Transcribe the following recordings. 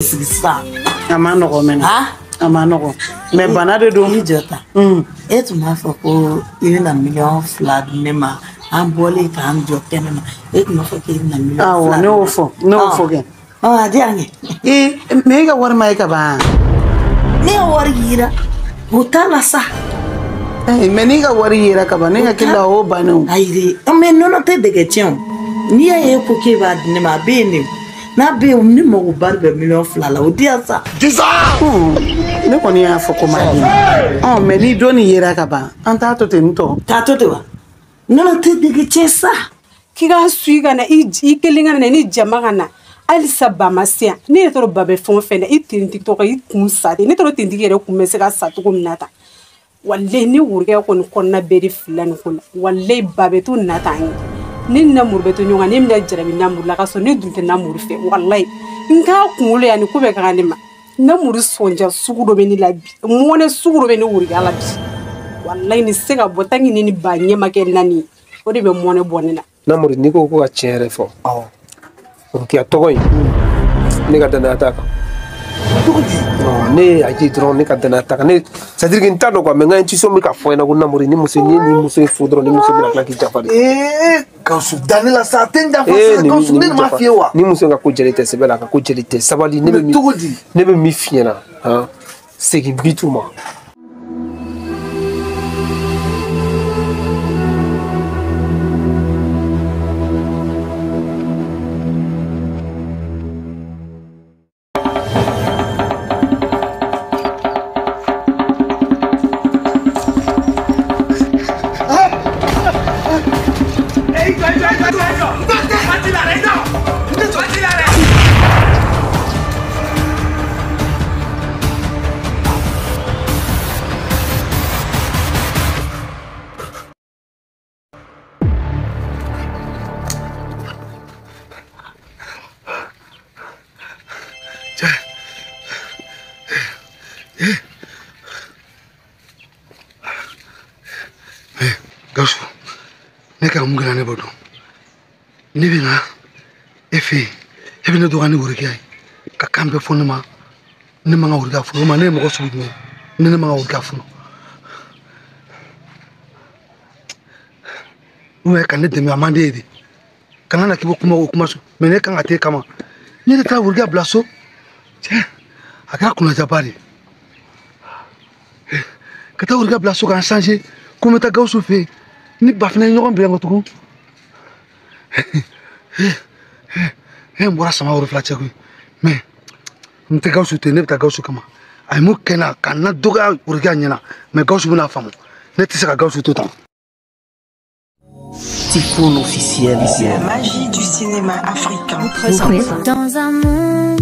Sigi sisan. A ma nɔgɔn mɛnɛ. A ma nɔgɔn. Mais bana de don. I jɔ ta. E tun b'a fɔ ko i bɛna 2 miliyɔn di ne ma. An bɔlen k'an jɔ kɛnɛ ma. E tun b'a fɔ k'i bɛna 2 miliyɔn. Awɔ, ne y'o fɔ. Ne y'o fɔ kɛ. A di yan kɛ. Ee, mais e ka wari ma ye ka ban. Ne ka wari yira. O t'a la sa. Mais n'i ka wari yera ka ban, ne hakili la o bannen o. Ayi dɛ, mais nɔnɔ tɛ dɛgɛ tiɲɛ o. N'i y'a ye ko k'e b'a di ne ma, a bɛ yen de. N'a bɛ yen, ne mago ba de bɛ 2 miliyɔn la, o di yan sa. Ne kɔni y'a fɔ ko m'a di ma. Mais ni dɔ nin yera ka ban, an t'a to ten tɔ. K'a to ten wa? Nɔnɔ tɛ dɛgɛ tiɲɛ sa. K'i ka su i ka na i kelen ka na ni jama ka na halisa ba ma se yan. Ne yɛrɛ tɔrɔ ba bɛ fɛn o fɛn na, i tentigi tɔgɔ i kun sa de. Ne tɔrɔ tentigi yɛrɛ kun bɛ se ka sa cogo min na tan. Walayi ne worokɛ kɔni kɔnɔna bɛɛ de filila nin ko la. Walayi ba bɛ to na tan ye. Ne ni Namuru bɛ to ɲɔgɔn kan, ne bɛna jarabi Namuru la ka sɔrɔ ne dun tɛ Namuru fɛ. Walayi n k'a kunkolo yan, nin ko bɛɛ ka kan ne ma. Namuru sɔnja sugu dɔ bɛ ne la bi, mɔnɛ sugu dɔ bɛ ne worokɛ la bi. Walayi nin se ka bɔ tant que ne ni ba ɲɛ ma kɛ naani ye, o de bɛ mɔnɛ bɔ ne la. Namuru, n'i ko ko ka tiɲɛ yɛrɛ fɔ, Rokiya tɔgɔ in, ne ka danaya t'a kan. Cogo di? Ne ye a ye dɔrɔn, ne ka danaya t'a kan. Ne, c'est à dire que n t'a dɔn quoi, mais n ka intuition bɛ ka fɔ n ɲɛna ko Namuru, ni muso n'i ye nin muso in furu dɔrɔn, ni muso bɛna tila k'i janfa de. Ee, Gawusu, dan ne la sa, a tɛ n janfa sa. Gawusu, ne de m'a f'i ye wa? Ni muso in ka ko jɛlen tɛ, sɛbɛ la, a ka ko jɛlen tɛ. Sabali, ne bɛ min cogo di? Ne bɛ min f'i ɲɛna, han, segin Bitu ma. Gawusu, ne ka mun kɛra ne b'o dɔn. Ne bɛ na e fɛ yen, e bɛ ne dɔgɔya ni worokiya ye, ka kan bɛɛ fɔ ne ma. Ne man ka worokiya furu o ma. Ne ye mɔgɔ sugu jumɛn ye? Ne man ka worokiya furu. Ou bien ka ne dɛmɛ, a man di e ye de. Kana na k'i bɛ kuma o kuma so, mais ne kan ka t'e kama. Ne de taara worokiya bila so. Cɛ, a kɛra kunnajaba de ye. Ka taa worokiya bila so k'an changer, ko n bɛ taa Gawusu fɛ yen. Ni ba fana ye ɲɔgɔn bila kɔ tugun. N bɔra sama woro fila cɛ koyi, mais n tɛ Gawusu to yen, ne bɛ taa Gawusu kama. A ye mun kɛ n na ka n ladɔgɔya worokiya ɲɛna, mais Gawusu bɛna faamu. Ne tɛ se ka Gawusu to tan. Tifoun officiel. La magie du cinéma africain vous présente. Dans un monde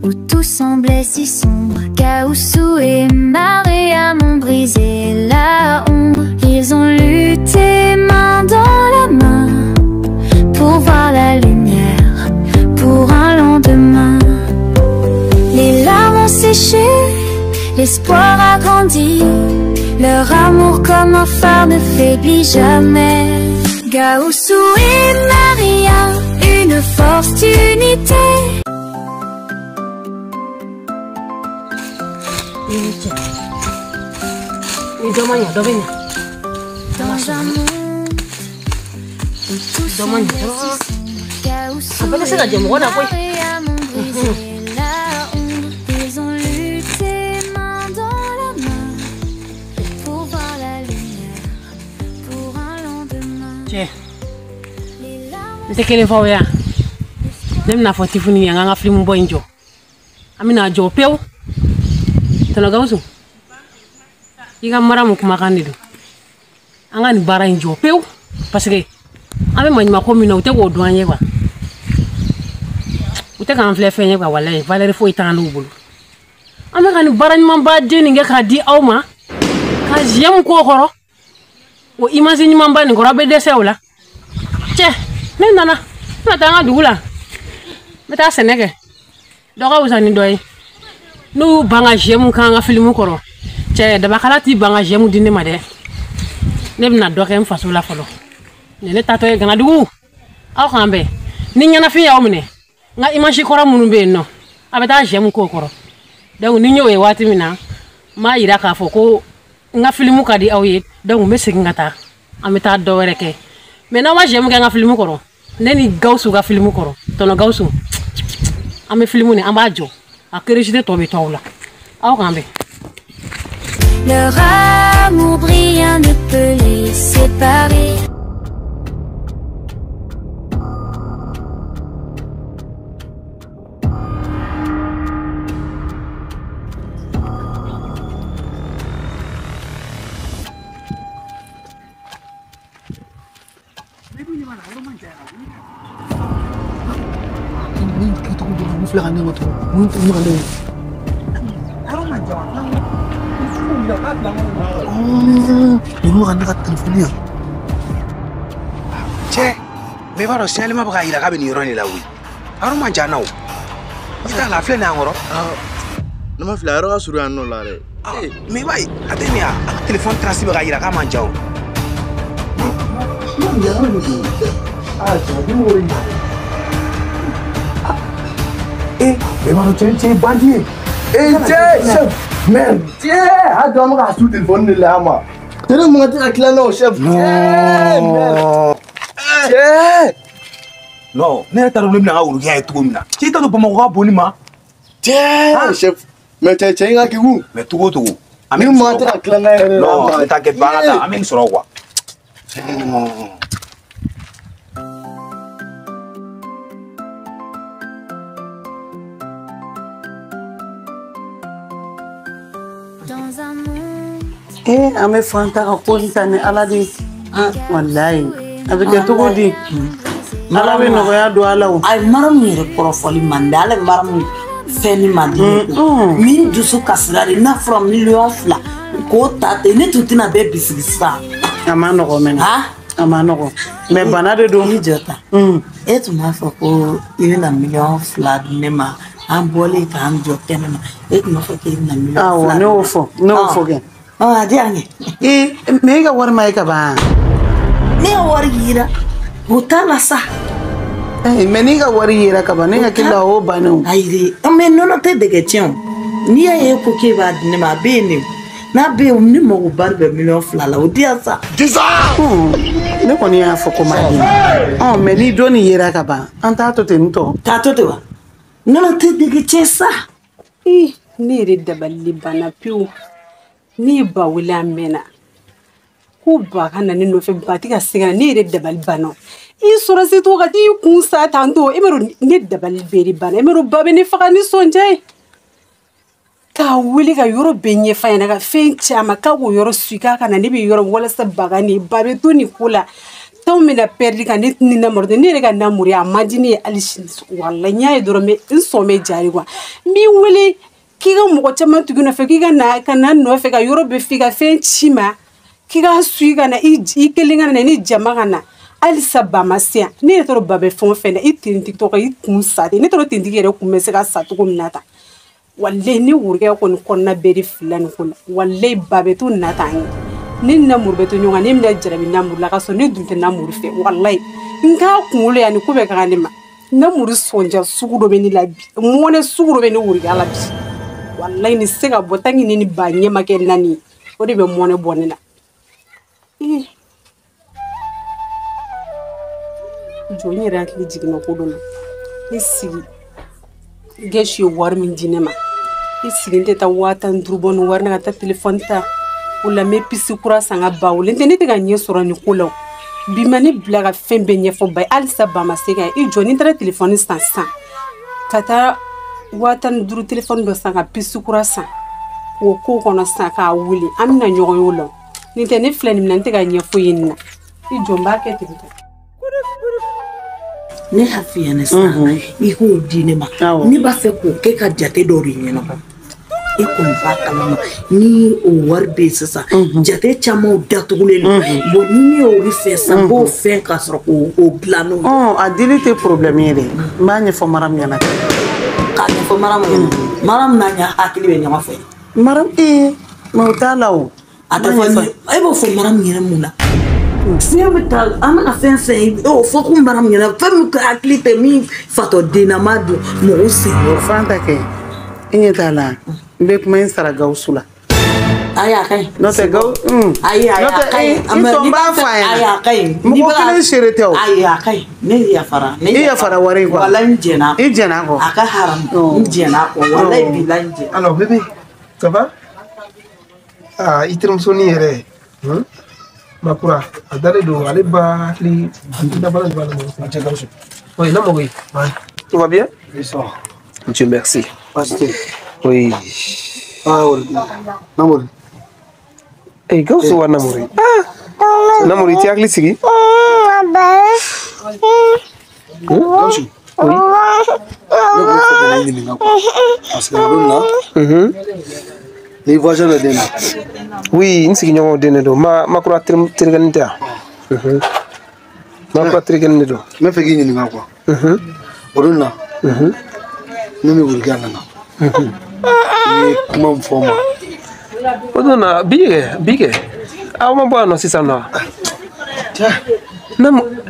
où tout semblait si sombre, Gaoussou et Mariam ont brisé la ombre. Ils ont lutté main dans la main pour voir la lumière, pour un lendemain. Les larmes ont séché, l'espoir a grandi. Leur amour comme un phare ne faiblit jamais. Gaoussou et Maria, une force d'unité. Dans un monde où tout semble si sombre, Gaoussou et Maria m'ont brisé la ombre. Ils ont lutté main dans la main pour voir la lumière, pour un lendemain. Cɛ, n tɛ kelen fɔ aw ye yan. Ne bɛna fɔ Tifuni ye, an k'an ka filimu bɔ in jɔ. An bɛna jɔ pewu. Tɔnɔ Gawusu, i ka mara mun kumakan de don. An ka nin baara in jɔ pewu, parce que an bɛ maɲumanko min na, u tɛ k'o dɔn an ye quoi. U tɛ k'an filɛ fɛn ye quoi, walayi valeur foyi t'an n'u bolo. An bɛ ka nin baara ɲumanba den nin kɛ k'a di aw ma, ka jɛmu k'o kɔrɔ, o image ɲumanba nin kɔrɔ, aw bɛ dɛsɛ o la. Cɛ, ne nana, n bɛna taa an ka dugu la, n bɛ taa sɛnɛ kɛ. Dɔ ka wusa ni dɔ ye. N'u y'u ban ka jɛmu k'an ka filimu kɔrɔ, cɛ, dabakala t'i ban ka jɛmu di ne ma dɛ. Ne bɛna dɔ kɛ n faso la fɔlɔ. Nin ne taatɔ ye Ganadugu. Aw k'an bɛn. Ni ɲɛnafin y'aw minɛ, n ka image kɔrɔ minnu bɛ yen nɔ, A bɛ taa j'aime k'o kɔrɔ. Donc ni n y'o ye waati min na, n b'a yira k'a fɔ ko n ka filimu ka di aw ye. Donc n bɛ segin ka taa, an bɛ taa dɔ wɛrɛ kɛ. Mais n'aw ma j'aime kɛ n ka filimu kɔrɔ, ne ni Gawusu ka filimu kɔrɔ, tɔnɔ Gawusu, an bɛ filimu nin an b'a jɔ, a curiosité tɔ bɛ to aw la. Aw k'an bɛn. Leur amour brillant ne peut les séparer. Cɛ, mais i b'a dɔn signalement bɛ k'a yira k'a bɛ nin yɔrɔ in de la koyi. A yɔrɔ man jan na o. I t'a la a filɛ nin y'an kɔrɔ. Ne ma fili a yɔrɔ ka surun yan nɔ la dɛ. Mais i b'a ye a tɛ nin ye a ka téléphone trace bɛ k'a yira k'a man jan o. Eh, mais i b'a dɔn cɛ ye bandit ye. Eh cɛ, chef, merde, cɛ, a dɔn an bɛ k'a su téléphone de la yan ma. Tere mun ka tɛ ka tila n'a o chef. Non. Cɛ. Non, ne yɛrɛ t'a dɔn ne bɛna n ka worokiya ye cogo min na. Cɛ i t'a dɔn Bamakɔ ka bon ni ma. Cɛ, chef, mais cɛ cɛ in ka kegun. Mais togo o togo. An bɛ Ni mun ka tɛ ka tila n'a yɛrɛ la. Non, ne t'inquiète pas, an ka taa, an bɛ nin sɔrɔ quoi. Dans un monde Eh, an bɛ fan ta ka ko ta ni Ala de ye. Walayi, a bɛ kɛ cogo di? Ala bɛ nɔgɔya don a la o. Ayi, Maramu yɛrɛ kɔrɔfɔli man di, ale Maramu fɛn ni man di ne kun. Min dusu kasira de, n'a fɔra 2 millions k'o ta ten, ne tun tɛna bɛɛ bisigi sisan. A ma nɔgɔ mɛnɛ. A ma nɔgɔ. Mais bana de don. I jɔ ta. E tun b'a fɔ ko i bɛna 2 millions di ne ma, an bɔlen k'an jɔ kɛnɛ ma, e tun b'a fɔ k'e bɛna 2 millions Awɔ, ne y'o fɔ, ne y'o fɔ kɛ. A di yan kɛ. Ee, mais e ka wari ma ye ka ban. Ne ka wari yira, o t'a la sa. Eh, mais n'i ka wari yera ka ban, ne hakili la o bannen o. Ayi dɛ, mais nɔnɔ tɛ dɛgɛ tiɲɛ o. N'i y'a ye ko k'e b'a di ne ma, a bɛ yen de. N'a bɛ yen, ne mago ba de bɛ 2 millions la, o di yan sa. Ne kɔni y'a fɔ ko m'a di ma. Ɔ, mais ni dɔ nin yera ka ban, an t'a to ten tɔ. K'a to ten wa? Nɔnɔ tɛ dɛgɛ tiɲɛ sa. Ih, ne yɛrɛ dabali banna pewu. Ne ye ba wele a mɛnna ko ba ka na ne nɔfɛ, ba tɛ ka se ka na. Ne yɛrɛ dabali banna. I sɔrɔ se to ka t'i kun sa tan to, e m'a dɔn ne dabali bɛɛ de banna. E m'a dɔn ba bɛ ne faga ni sɔnja ye. K'a wele ka yɔrɔ bɛɛ ɲɛf'a ɲɛna ka fɛn caman k'a k'o yɔrɔ su k'a ka na ne bɛ yɔrɔ walasa baga ni ba bɛ to nin ko la. Tɔn bɛna pɛridi ka ne ni namuru ne yɛrɛ ka namuru a man di ne ye hali sini. Walayi n y'a ye dɔrɔn n sɔn bɛ jari quoi. N b'i wele k'i ka mɔgɔ caman tugu nɔfɛ k'i ka na ka na nɔfɛ ka yɔrɔ bɛɛ f'i ka fɛn ci ma k'i ka su i ka na i kelen ka na ni jama ka na halisa ba ma se yan. Ne yɛrɛ t'a dɔn ba bɛ fɛn o fɛn na, i tentigi tɔgɔ i kun sa ten. Ne t'a dɔn tentigi yɛrɛ kun bɛ se ka sa cogo min na tan. Walayi ne worokɛ kɔni kɔnɔna bɛɛ de filila nin ko la. Walayi ba bɛ to na tan ye. Ne ni namuru bɛ to ɲɔgɔn kan, ne bɛna jarabi namuru la ka sɔrɔ ne dun tɛ namuru fɛ. Walayi n k'a kunkolo yan nin ko bɛɛ ka kan ne ma. Namuru sɔnja sugu dɔ bɛ ne la bi, mɔnɛ sugu dɔ bɛ ne worokɛ la bi. Walayi nin se ka bɔ tant que ne ni ba ɲɛ ma kɛ naani ye, o de bɛ mɔnɛ bɔ ne la. Ih, jɔ n yɛrɛ hakili jiginna ko dɔ la. Ne sigi Gɛsi ye wari min di ne ma, ne sigi n tɛ taa 15 000 bɔ nin wari na ka taa telefɔni ta. O la n bɛ pisi kura san ka ba wele. N tɛ ne tɛ ka ɲɛ sɔrɔ nin ko la o. Bi ma ne bila ka fɛn bɛɛ ɲɛfɔ ba ye, halisa ba ma se ka ye. I jɔ ni n taara telefɔni san sisan ka taa 15 000 telefɔni dɔ san ka pisi kura san k'o k'o kɔnɔ sisan k'a wele, an bɛna ɲɔgɔn ye o la o. Nin tɛ ne filɛ nin minɛ, n tɛ ka ɲɛ foyi ye nin na. I jɔ n b'a kɛ ten tɔ. Ne y'a f'i ɲɛna sisan, i k'o di ne ma. Ne b'a fɛ k'o kɛ ka jate dɔ de ɲɛnabɔ. E kɔni b'a kalama ni o wari bɛ yen sisan, jate camanw datugulen don. Bon, ni ne y'olu fɛ sisan, n b'o fɛn ka sɔrɔ k'o dilan n'o ye. Ɔ, a dili tɛ problème ye dɛ. N b'a ɲɛfɔ Maramu ɲɛna. K'a ɲɛfɔ Maramu ɲɛna. Maramu n'a ɲɛ hakili bɛ ɲɔgɔn fɛ. Maramu, ee, mais o t'a la o. A tɛ fɔ e b'o fɔ Maramu ɲɛna mun na? Fiɲɛ bɛ taa an bɛna fɛn fɛn o fɔ ko mara min ɲɛna fɛn min hakili tɛ min fatɔ dennama don mɔgɔw sen kɔrɔ. Fanta kɛ i ɲɛ t'a la n bɛ kuma in sara Gawusu la. Ayi a ka ɲi. N'o tɛ Gawusu. Ayi ayi a ka ɲi. I sɔn b'a fɔ a ɲɛna. Ayi a ka ɲi. Mɔgɔ kelen seere tɛ o. Ayi a ka ɲi ne yafara. I yafara wari in kɔ. Walayi n jɛn'a kɔ. I jɛn'a kɔ. A ka haramu n jɛn'a kɔ walayi bilayi n jɛn'a. Alors bébé, ça va? Ah i terimusonin yɛrɛ. Makura a dalen don ale ba hakili dabala de b'a la. Cɛ Gawusu. Oui, non, oui. Tout va bien? Oui, ça va. Dieu merci. Baasi tɛ. Oui. Ah, oui. Namori. Eh, Gawusu wa Namori. Ah! Namori, i t'i hakili sigi? Gawusu. Oui. Ne tun bɛ fɛ ka ne ɲininka quoi. Parce que a don na. Ni voisin dɔ den na. Oui, n sigiɲɔgɔnw den de don. Makura terikɛnin tɛ yan? Makura terikɛnin de don. N bɛ fɛ k'i ɲininka quoi. O don na. Ne ni Wurikiya nana. I ye kuma min fɔ n ma. O don na bi kɛ aw ma bɔ yan nɔ sisan nɔ.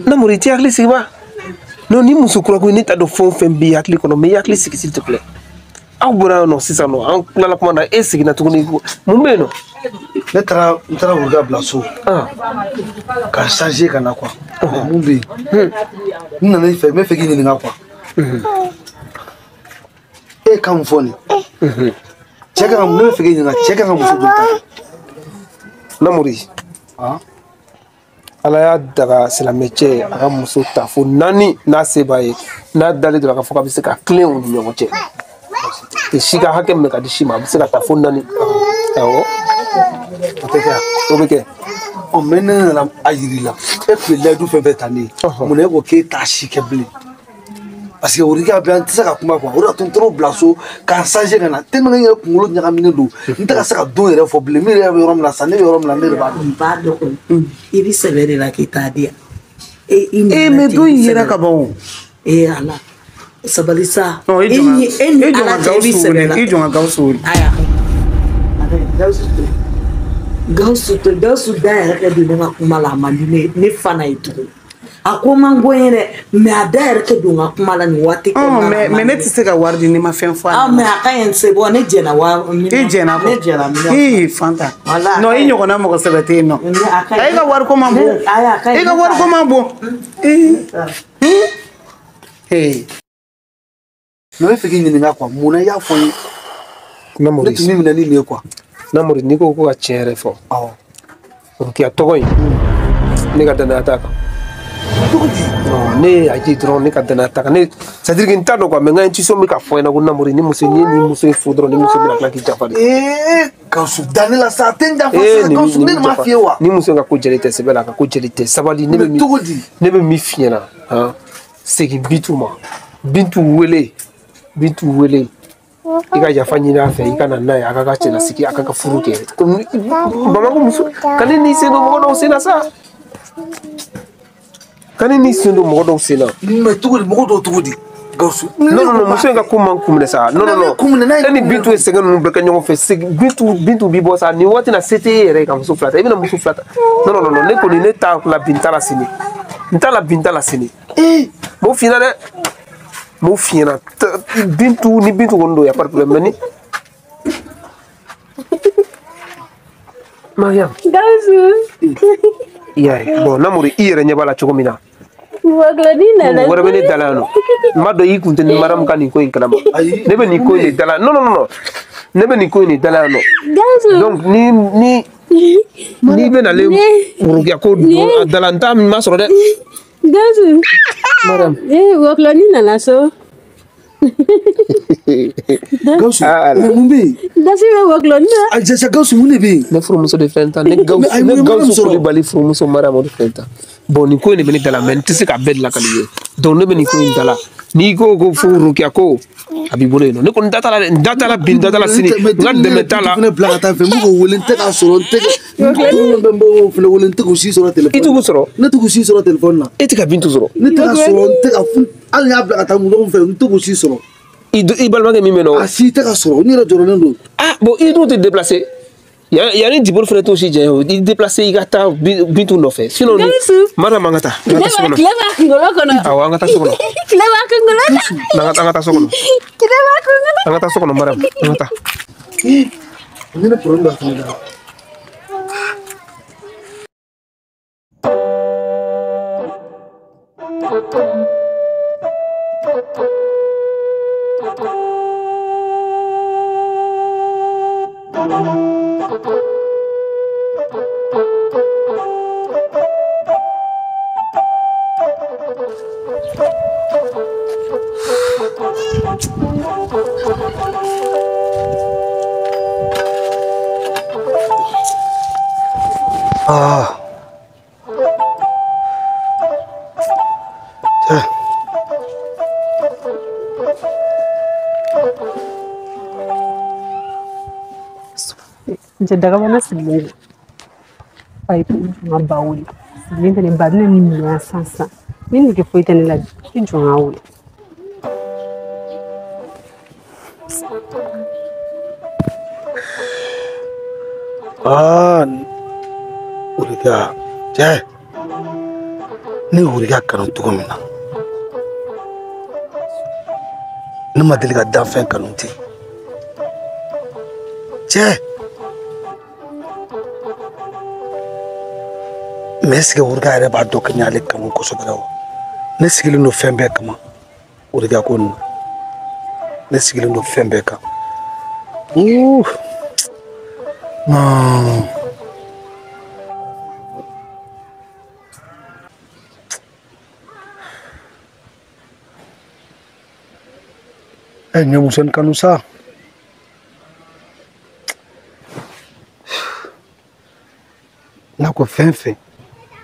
Namori i t'i hakili sigi ba? Non, ni muso kura ko ne t'a dɔn fɛn o fɛn b'i hakili kɔnɔ mais i hakili sigi s'il te plaît. Aw bɔra yan nɔ sisan nɔ an tilala kuma na e seginna tuguni mun bɛ yen nɔ. Ne taara n taara Wurikiya bila so. Ka changer ka na quoi. Mais mun bɛ yen? N nana i fɛ n bɛ fɛ k'i ɲininka quoi. E ye kan min fɔ nin. Cɛ kan ka ne bɛ fɛ k'i ɲininka cɛ kan ka muso joli ta? Namori. Ala y'a daga silamɛ cɛ a ka muso ta fo 4 n'a se b'a ye n'a dalen dɔrɔn a ka fɔ k'a bɛ se ka tilen u ni ɲɔgɔn cɛ. Tɛ si ka hakɛ minɛ ka di si ma a bɛ se ka taa fo 4. Awɔ. O tɛ kɛ wa? O bɛ kɛ. Ɔ mais ne nana a yir'i la e tun ye layidu fɛn fɛn ta ne ye munna e ko k'e t'a si kɛ bilen? Parce que Wurikiya bɛ yan n tɛ se ka kuma quoi o de y'a to n taara o bila so k'a changer ka na tellement que n yɛrɛ kunkolo ɲagaminen don n tɛ ka se ka don yɛrɛ fɔ bilen min yɛrɛ bɛ yɔrɔ min na sisan ne bɛ yɔrɔ min na ne de b'a dɔn. N b'a dɔn i bɛ sɛbɛ de la k'i t'a di yan. E mais don in yera ka ban o. Ee Ala sabali sa. E ni Ala cɛ i bɛ sɛbɛ la. I jɔn ka Gawusu wele. Ayiwa Gawusu to Gawusu to Gawusu da yɛrɛ ka don ne ka kuma la a man di ne fana ye tugun. A ko man go ye dɛ mais a da yɛrɛ tɛ don n ka kuma la nin waati kɔnɔna la. Mais ne tɛ se ka wari di ne ma fɛn fɔ a ɲɛna. Ah mais a ka ɲi c'est bon ne jɛnna wa. I jɛnna kɔ. Ne jɛnna minɛ. Ee Fanta. Non i ɲɔgɔnna mɔgɔ sɛbɛ tɛ yen nɔ. E ka wari ko man bon. E ka wari ko man bon. Ee. Ne bɛ fɛ k'i ɲininka quoi munna i y'a fɔ n ye. Namori. Ne tun b'i minɛ ni nin ye quoi. Namori n'i ko ko ka tiɲɛ yɛrɛ fɔ. Awɔ. Wurikiya tɔgɔ in ne ka danaya t'a kan. Ne ye a ye dɔrɔn ne ka danaya ta kan ne c'est à dire que n t'a dɔn quoi mais n ka intuition bɛ ka fɔ n ɲɛna ko Namori ni muso ni ye nin muso in furu dɔrɔn ni muso bɛna tila k'i janfa de. Ee Gawusu da ne la sa a tɛ n janfa sa Gawusu ne de m'a f'i ye wa. Ni muso in ka ko jɛlen tɛ sɛbɛ la a ka ko jɛlen tɛ sabali ne bɛ min cogo di ne bɛ min f'i ɲɛna han segin Bintu ma Bintu wele Bintu wele i ka yafa ɲini a fɛ i ka na n'a ye a ka ka cɛlasigi a ka ka furu kɛ Bamakɔ muso ka ne n'i sen don mɔgɔ dɔw sen na sa. Ka ni sen don mɔgɔ dɔw sen na. Mais cogo di mɔgɔ dɔw cogo di Gawusu. Non non non muso in ka ko man kun minɛ sa non non non e ni Bintu ye sɛgɛn ninnu bɛɛ kɛ ɲɔgɔn fɛ Bintu b'i bɔ sa nin waati na se tɛ e yɛrɛ ye ka muso 2 ta i bɛna muso 2 ta non non non ne kɔni ne t'a la bi n t'a la sini n t'a la bi n t'a la sini. Ee m'o f'i ɲɛna dɛ m'o f'i ɲɛna Bintu ni Bintu kɔni don y a pas de problème mais ni. Mariam. Gawusu. I y'a ye bon Namori i yɛrɛ ɲɛ b'a la cogo min na. Nana. Wɛrɛ bɛ ne da la yan nɔ n b'a dɔn i kun tɛ ni Mariam ka nin ko in kalama ne bɛ nin ko in de da la non non non ne bɛ nin ko in de da la yan nɔ. Gawusu. Donc ni n'i bɛ nalen Wurikiya ko don a da la n t'a ma sɔrɔ dɛ. Gawusu. Mariam. Ee Wɔkulɔni nana so. Gawusu mun bɛ yen? Dasi bɛ Wɔkulɔni na. Ayi Gawusu mun de bɛ yen? Ne furumuso de filɛ nin tan ne Gawusu Kulibali furumuso Mariam o de filɛ nin tan. Bon nin ko in de bɛ ne da la mais n tɛ se k'a bɛɛ lakali i ye donc ne bɛ nin ko in da la n'i ko ko fo Wurikiya ko a b'i bolo yen nɔ ne kɔni da t'a la dɛ n da t'a la bi n da t'a la sini n ka dɛmɛ t'a la. Ne bila ka taa fɛ n b'u wele n tɛ k'a sɔrɔ n tɛ n b'o fana wele n tɛ k'u si sɔrɔ telefɔni. I t'u sɔrɔ? Ne tɛ k'u si sɔrɔ telefɔni na. E tɛ ka Bintu sɔrɔ? Ne tɛ k'a sɔrɔ n tɛ ka hali n y'a bila ka taa ɲɔgɔn fɛ n tɛ k'u si sɔrɔ. I balimakɛ min bɛ yen nɔ. A si tɛ ka sɔrɔ n yɛrɛ jɔrɔlen don. Ah bon i dun tɛ déplacer. Yanni Dibolo fana t'o si jɛ o i déplacé i ka taa Bintu nɔfɛ sinon Mariam an ka taa an ka taa so kɔnɔ. Tile b'a kunkolo kɔnɔ. Awɔ an ka taa so kɔnɔ. Tile b'a kunkolo la. An ka taa so kɔnɔ. Tile b'a kunkolo. An ka taa so kɔnɔ Mariam an ka taa. Ne bɛ problème dɔ fana la. Ah. Tiens. Jadagabana sigilen ayi ma ba wuli sigilen tɛ ne ba bɛna ni miliyɔn san san ni nege foyi tɛ ne la i jɔ n ka wuli. Ah, Wuriga, cɛ, ne ye Wuriga kanu cogo min na, ne ma deli ka danfɛn kanu ten. Cɛ, mais est-ce que Wuriga yɛrɛ b'a dɔn ko n y'ale kanu kosɛbɛ wa? Ne sigilen don fɛn bɛɛ kama, Wuriga ko nin na. Ne sigilen don fɛn bɛɛ kan. Non. N ye muso in kanu sa. N'a ko fɛn fɛn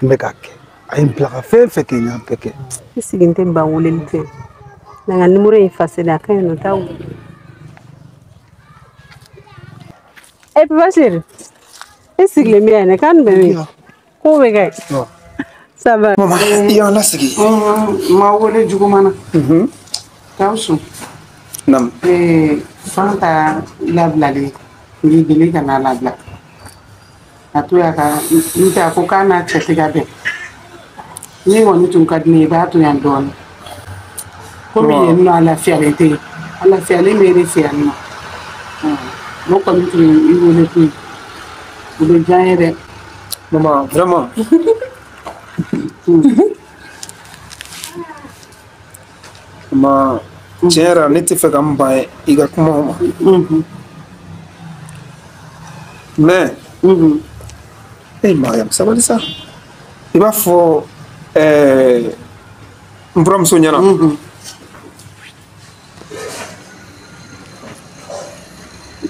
n bɛ k'a kɛ, a ye n bila ka fɛn fɛn kɛ n y'a bɛɛ kɛ. I sigilen tɛ ba weleli fɛ. Na n ka nimoro in effacer a ka ɲi nɔ t'a wele. Eh Papa chéri, i sigilen bɛ yan dɛ, k'an bɛ min? Ko bɛ kɛ. Ça va. Mama, i y'an lasigi. Ma wele juguman na. Gawusu. Naam. Fanta labilalen n y'i deli ka n'a labila. A to ya ka n tɛ a ko k'a n'a cɛ tɛ ka bɛn. Ni kɔni tun ka di ne ye i b'a to yan dɔɔnin. Komi yen nɔ a lafiyalen tɛ yen. A lafiyalen bɛ e de fɛ yan nɔ. O kɔni tun ye i wele kun ye. O bɛ diya n ye dɛ. Maman, vraiment. Maman, tiɲɛ yɛrɛ la ne tɛ fɛ ka n ban i ka kumaw ma. Mais, Mariam, sabali sa. I b'a fɔ n buramuso ɲɛna.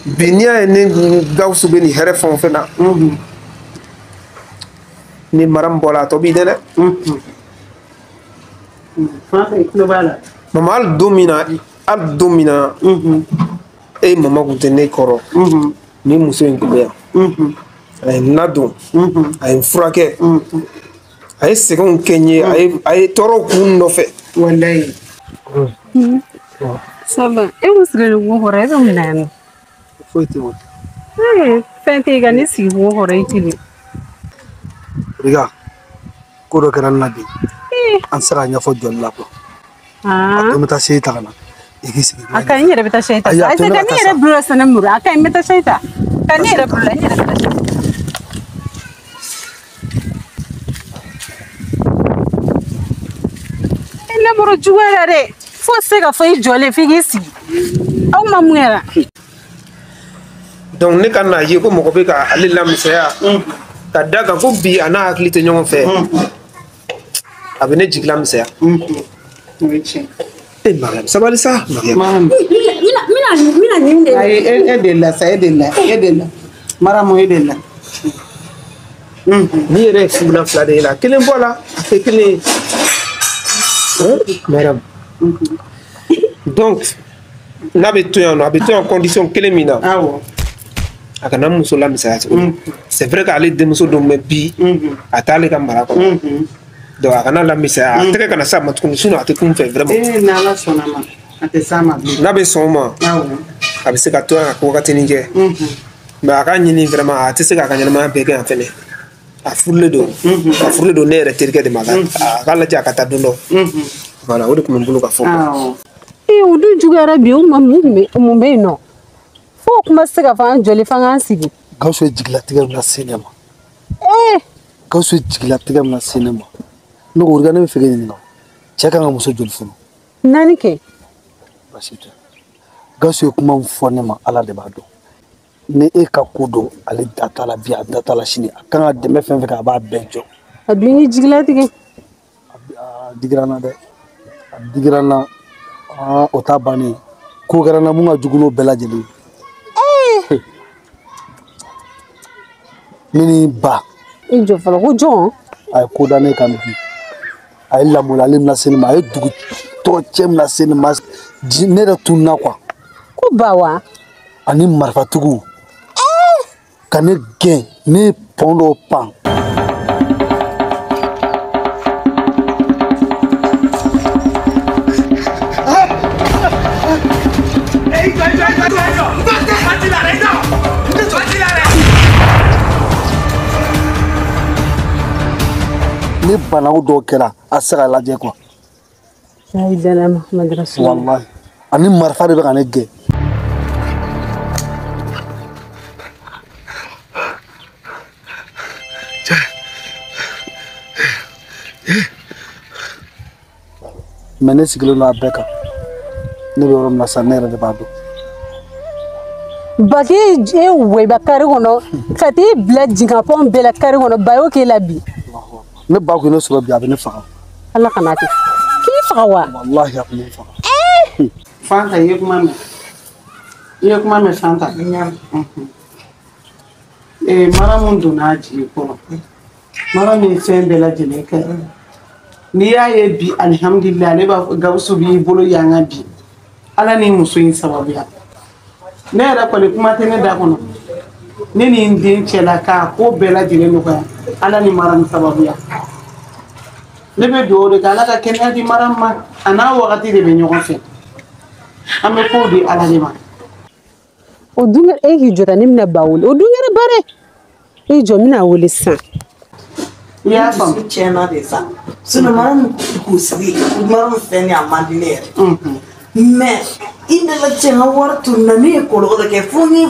Bi n'i y'a ye ne Gawusu bɛ nin hɛrɛ fɛn o fɛn na. Ni Mariam bɔra a tɔ b'i dɛ dɛ. Mama hali don min na e mama kun tɛ ne kɔrɔ ni muso in kun bɛ yan. A ye n ladon, a ye n furakɛ, a ye sɛgɛnw kɛ n ye, a ye tɔɔrɔw kun n nɔfɛ. Walayi. Ça va, e kun sigilen don kungo kɔrɔ, e bɛ mun na yan nɔ? Foyi tɛ o. Fɛn tɛ yen ka ne sigi kungo kɔrɔ i kelen. Wuriga, ko dɔ kɛra n na bi. An tɛ se k'a ɲɛfɔ jɔli la quoi. A to n bɛ taa se ta ka na. I k'i sigi. A ka ɲi n yɛrɛ bɛ taa se ta. Ayi, a Ayi, to ne ka ka ne taa yɛrɛ sa. bila sɛnɛ muru. A ka ɲi n bɛ taa se ta. Ka ne yɛrɛ bila n yɛrɛ bɛ taa se. E lamɔrɔ juguya la dɛ. Fo se ka fɔ i jɔlen f'i k'i sigi. Aw ma mun kɛra? Donc ne ka n'a ye ko mɔgɔ bɛ ka ale lamisɛnya ka da kan ko bi a n'a hakili tɛ ɲɔgɔn fɛ, a bɛ ne jigi lamisɛnya. O ye tiɲɛ. E Mariam, sabali sa Mariam. N bɛna nin de. Ayi, e delila sa, e delila, e delila. Mariam, e delila. Ni yɛrɛ ye fugulan fila de ye la, kelen bɔ a la, a tɛ kelen ye. Mariam. Donc n'a bɛ to yan nɔ, a bɛ to yan condition kelen min na. Awɔ. A kana muso lamisɛnya tuguni. C'est vrai qu'ale denmuso don mais bi a t'ale ka mara kɔnɔ. Donc a kana lamisɛnya, a tɛgɛ kana s'a ma tuguni sinon a tɛ kun fɛ vraiment. N'Ala sɔnna ma, a tɛ s'a ma bilen. N'a bɛ sɔn o ma, Awɔ. a bɛ se ka to yan ka wagatinin kɛ. Mais a k'a ɲini vraiment a tɛ se k'a ka ɲɛnamaya bɛɛ kɛ yan fɛnɛ. A furulen don. A furulen don ne yɛrɛ terikɛ de ma. A k'a lajɛ a ka taa don dɔ. Voilà, o de tun bɛ n bolo ka fɔ. Ee, o dun juguyara bi, o ma mun bɛ yen nɔ? Fo kuma tɛ se ka fɔ an jɔlen f'an k'an sigi. Gawusu ye jigilatigɛ min lase ne ma. Gawusu ye jigilatigɛ min lase ne ma. Ne ko Worikiya, ne bɛ fɛ k'e ɲininka. Cɛ kan ka muso joli furu? 4 kɛ. Baasi tɛ. Gawusu ye kuma min fɔ ne ma, Ala de b'a dɔn. Ni e ka ko dɔn, ale da t'a la bi, a da t'a la sini. A kan ka dɛmɛ fɛn fɛn kɛ, a b'a bɛɛ jɔ. A dun y'i jigilatigɛ. A digira n na dɛ. A digira n na. Aa, o t'a bannen. Ko kɛra n na mun ka jugu n'o bɛɛ lajɛlen ye. Ne ni ba. I jɔ fɔlɔ, ko jɔn? A ye ko da ne kan bi. A ye lamɔlali min lase ne ma, a ye dugu tɔgɔ cɛ min lase ne ma, ne yɛrɛ tununna quoi. Ko ba wa? Ani marifatigiw. Ka ne gɛn, ne ye pɔn dɔw pan. Ni banaw dɔw kɛra, a tɛ se ka lajɛ quoi. Walahi, ani marifa de bɛ ka ne gɛn. Mais ne sigilen don a bɛɛ kan. Ne bɛ yɔrɔ min na sisan, ne yɛrɛ de b'a dɔn. Ba k'e e weba kare kɔnɔ ka t'e bila jingapɔn bɛɛ la kare kɔnɔ, ba y'o k'e la bi. Ne ba kun ye ne sɔrɔ bi, a bɛ ne faga. Ala kana kɛ. K'i faga wa? Walahi, a bɛ ne faga. Fanta, i ye kuma mɛn. I ye kuma mɛn Fanta. Mara mun donna a jigi kɔrɔ. Mara min ye fɛn bɛɛ lajɛlen kɛ. N'i y'a ye bi, alihamudulilayi, ale b'a fɔ Gawusu b'i bolo yan ka bi. Ala ni muso in sababuya. Ne yɛrɛ kɔni kuma tɛ ne da kɔnɔ. Ne ni n den cɛla k'a ko bɛɛ lajɛlen nɔgɔya. Ala ni mara ni sababuya. Ne bɛ dugawu de kɛ Ala ka kɛnɛya di mara ma. A n'a wagati de bɛ ɲɔgɔn fɛ. An bɛ kow di Ala de ma. O dun kɛra e k'i jɔ tan, ne bɛna ba wele. O dun kɛra baara ye. E jɔ, n bɛna wele sisan. I y'a faamu. Tiɲɛna de sa. Sinon mara min k'u sigi, mara min fɛn ni a man di ne yɛrɛ. Mais i nana cɛ n ka wari tununna, ne ye kɔlɔlɔ kɛ fo ni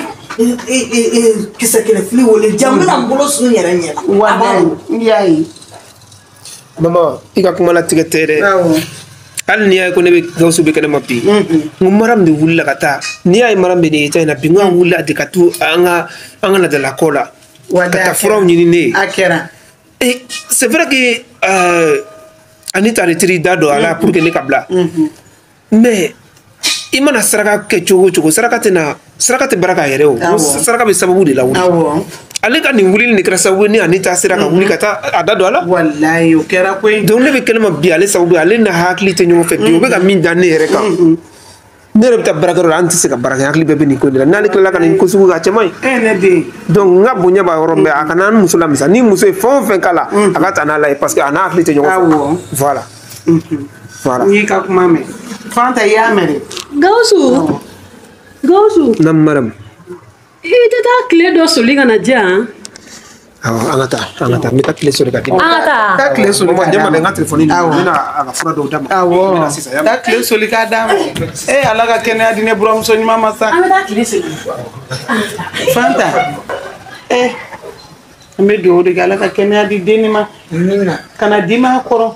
kisɛ kelen fili wele ja, n bɛna n bolo sun yɛrɛ ɲɛ la. Walayi, n y'a ye. Mama, i ka kuma latigɛ tɛ dɛ. Hali n'i y'a ye ko ne bɛ Gawusu bɛ kɛnɛ ma bi, n ko mara min de wulila ka taa, n'i y'a ye mara min bɛ nin état in na bi, n ko a wulila de ka to an ka laadalako la. Ka taa furaw ɲini ne ye. A kɛra. Et c'est vrai que Anita de teri da don a la pour que ne ka bila. Mais i mana saraka kɛ cogo o cogo, saraka tɛ na, saraka tɛ baara k'a yɛrɛ o. Saraka bɛ sababu de la wuli. Ale ka nin wulili de kɛra sababu ye ni Anita sera ka wuli ka taa a da don a la. Walayi, o kɛra koyi. Donc ne bɛ kɛnɛma bi ale sababu ye, ale n'a hakili tɛ ɲɔgɔn fɛ bi, o bɛ ka min da ne yɛrɛ kan. Ne yɛrɛ bɛ taa baarakɛyɔrɔ la, an tɛ se ka baara kɛ, hakili bɛɛ bɛ nin ko in de la. N'ale tilala ka nin ko sugu kɛ, a cɛ man ɲi. Ne den. Donc n ka bonya b'a yɔrɔ bɛɛ, a kana n muso lamisa. Ni muso ye fɛn o fɛn k'a la, a ka taa n'a la ye parce que a n'a hakili tɛ ɲɔgɔn fɛ. Awɔ. Voilà. Voilà. N y'i ka kuma mɛn. Fanta, i y'a mɛn dɛ. Gawusu. Gawusu. Naamu madame. I tɛ taa tile dɔ soli ka na di yan? Awɔ, an ka taa, an ka taa. N bɛ taa tile soli ka di ma. An ka taa. Taa tile soli ka d'a ma. N ka telefɔni nin, n bɛna a ka fura dɔw d'a ma. Awɔ. Taa tile soli k'a d'a ma. Ee, Ala ka kɛnɛya di ne buramuso ɲuman ma sa. An bɛ taa tile soli. Fanta. An bɛ dugawu de kɛ Ala ka kɛnɛya di den ma. Kana dimi a kɔrɔ.